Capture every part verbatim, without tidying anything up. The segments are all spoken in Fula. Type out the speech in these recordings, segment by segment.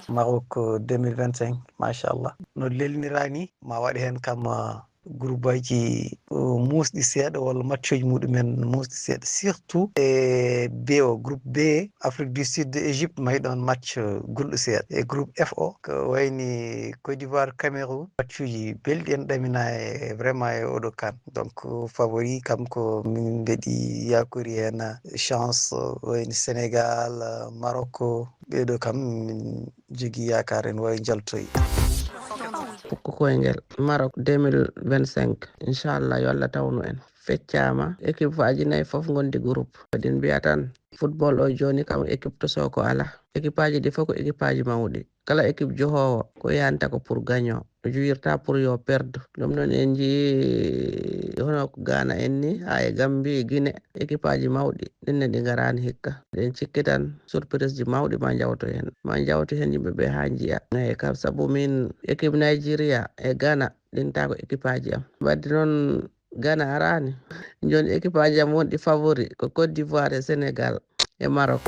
Maroc deux mille vingt-cinq, machallah. No lelnira ni, ma waɗi hen kam, ah, groupe aji, uh, muusɗi seeɗa walla matchuji muɗumen muusɗi seeɗa, surtout e B o, groupe B, Afrique du Sud, Égypte, mahi ɗon match, uh, gulɗo seeɗa. E groupe F o, ko wayni Côte d'Ivoire, Cameroun, matchuji belɗi en ɗamina e vraiment e oɗo CAN. Donc, uh, favori kam ko min mbeɗi yakori hen, uh, chance, uh, wayni Sénégal, uh, Maroc, ɓeɗo kam min jogii yaakaar en wawi jaltoyi. Pukku koyngel Maroc deux mille vingt-cinq, inchallah, yo Allah tawnu en. Feccama, équipe aji nayi fof gondi groupe. Ɗin mbiya tan, football o joni kam équipe to soko ala. Équipe aji ɗi fof ko équipe aji mawɗi. Kala équipe johowo ko yanta ko pour gagnon. O juyirta pour yo perde. Ɗum noon en njii hono ko Ghana en ni, haa e Gambie, Guinée, équipe aji mawɗi. Ɗin ne ɗi ngaraani hikka. Ɗen cikki tan surprise ji mawɗi ma njawto heen. Ma njawto heen yimɓe ɓe haa njiya. Eyi, kam sabu min équipe Nigeria e Ghana, ɗin ta ko équipe aji am. Wadde noon Ghana araani. Jooni équipe aji am wonɗi favori ko Côte d'Ivoire e Sénégal e Maroc.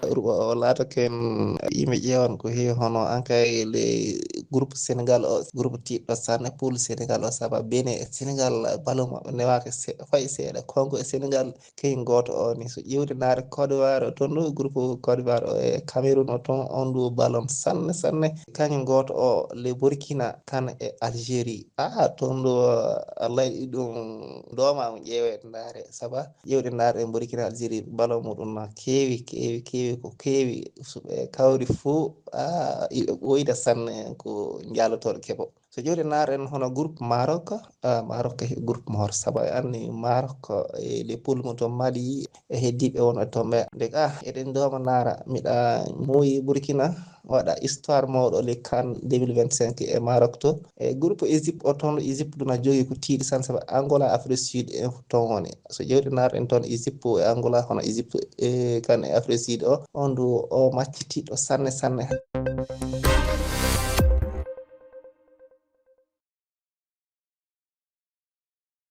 O laata ken yimɓe ƴeewan ko heewi hono ankay le groupe Sénégal o, groupe tiiɗɗo sanne, pool Sénégal o, saba Bénin e Sénégal ballon maɓɓe newaaka se-, fay seeɗa. Congo e Sénégal kañum gooto o ni. So ƴeewde naare Côte d'Ivoire o toon ɗo, groupe Côte d'Ivoire o e Cameroun o toon, on ɗo ballon sanne sanne. Kañum gooto o le Burkina kan e Algérie. Ah, toon ɗo Allah yiɗi ɗum dooma on ƴeewede naare. Saba ƴeewde naare e Burkina Algérie ballon muɗum na keewi, keewi, keewi, ko keewi. So ɓe kawri fuu, ah, iɓe ɓooyda sanne ko njaalotooɗo keɓo. So ƴeewde naare en hono groupe Maroc, ah, Maroc ko groupe mo hoto saba e anni Maroc e les poules mo to Mali e heddiiɓe won e to ɓe. Nde ah, eɗen dooma naara, miɗa muuyi Burkina waɗa histoire mawɗo le CAN deux mille vingt-cinq e Maroc to. E groupe Égypte o toon, Égypte duna jogi ko tiiɗi san saba Angola, Afrique Sud en fof toon woni. So ƴeewde naare en toon Égypte e Angola, hono Égypte e kan e Afrique Sud o, on du o match tiiɗɗo sanne sanne.